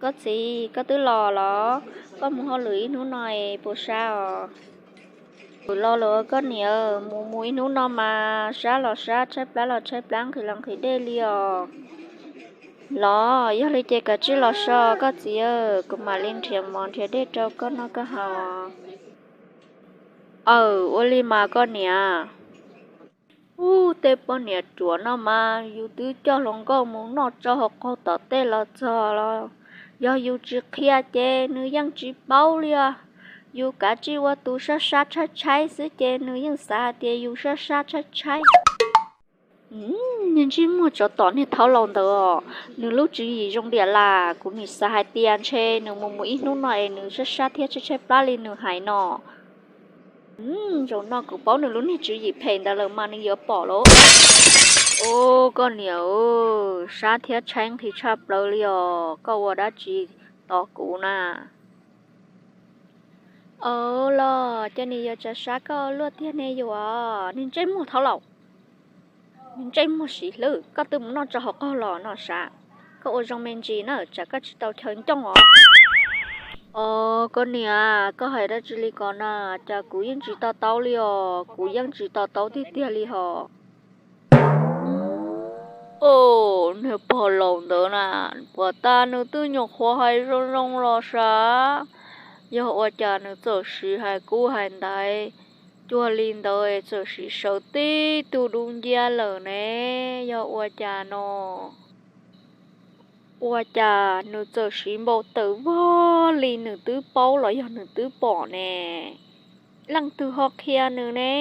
Koj txiv, koj twb los los? Koj mus hauj lwm ib hnub no es puas sab os? Los lawm koj niam, mus mus ib hnub no mas sab los sab, tshaib plab los tshaib plab, nqhis los nqhis dej li os. Los, yog li ces kav tsij los so koj txiv, kuv mam li nrhiav mov nrhiav dej rau koj noj koj haus. Aw, ua li mas koj niam. Ub, tej poj niam ruam no mas yus twb coj hluas nkauj mus noj tsau hauv qaug tom tej los txog los, yog yus tsis qhia ces nws yeej tsis paub li os. Yus kav tsij ua tus sab sab tshaib tshaib xwb ces nws yeej xav hais tias yus sab sab tshaib tshaib. Niag ntsej muag tsov tom niag thaub laus ntawd os, nws lub tswv yim zoo diam las, kuv nim xav hais tias ntshe nws mus mus ib hnub no es nws sab sab thiab tshaib tshaib plab li nws hais no. Zaum no kuv paub nws lub niag tswv yim phem ntawd lawm mas nws yuav pom lauj. Ub, koj niam, sab thiab tshaib nqhis tshaj plaws li os, koj ua dab tsi tos kuv na? Aw los, ces nws yuav tsav sab koj luaj tiag ne yuav, niag ntsej muag thaub laus. Niag ntsej muag siv hlwb, koj twb mus noj tsau hauv qaug los no sav. Koj ua zoo me ntsis na, tsam koj tsis tau chaw ncoj os. Os, koj niam, koj hais dab tsi li ko na, cas kuv yeej tsis to taub li os, kuv yeej tsis to taub tiag tiag li hos. Os, niag pog laus ntawd na, puas tas nws twb nyuam qhuav hais zoo zoo los sav, yog ua cas nws txawm siv hais kub hais ntaiv cuag li ntawd es txawm siv sawv tib tug dub nciab lawm ne? Yog ua cas no? Ua cas nws txawm siv npau taws vog li nws twb paub los yog nws twb pom ne? Leej twg ho qhia nws ne?